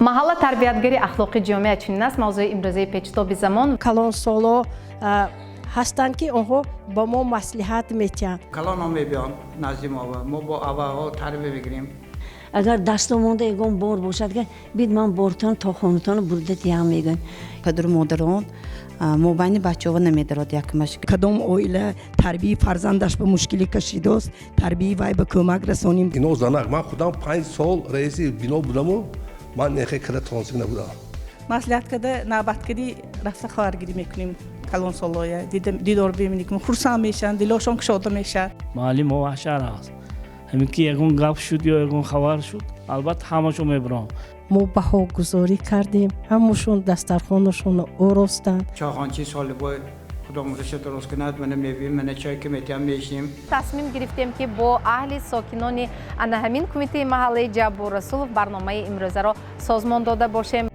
Маҳалла тарбиятгари ахлоқи ҷомеа, чунин аст мавзӯи имрӯзаи Печутоби замон. Калонсоло ҳастанд, ки онҳо ба мо маслиҳат метиҳанд. Калонҳо мебиёнд назди мо ва мо бо аваҳо тарбия мегирем. Агар дасто монда ягон бор бошад, бид, ман бортон то хонатон бурда диҳам, мегӯянд. Падару модарон мобайни бачаҳо намедарод якмаш. Кадом оила тарбияи фарзандаш ба мушкилӣ кашидааст, тарбияи вай ба кӯмак расонем. Ино занак, ман худам 5 сол раиси бино будаму ман нехе када тонсик набудам. Маслиҳат карда, навбаткардӣ рафта хабаргирӣ мекунем. Калонсолоя дидор бимекунем, хурсанд мешаванд, дилошон кушода мешавад. Маълим ҳашар аст. Ҳамин ки ягон гап шуд ё ягон хабар шуд, албатта, ҳамашо мебурам. Мо баҳогузорӣ кардем, ҳамашон дастархонашонро оростанд. Чойхончи Солибой худо умрашо дуруст кунад, мана мебием, мана чой ки метиҳам, мешинем. Тасмим гирифтем, ки бо аҳли сокинони ана ҳамин кумитаи маҳаллаи Ҷаббор Расулов барномаи имрӯзаро созмон дода бошем.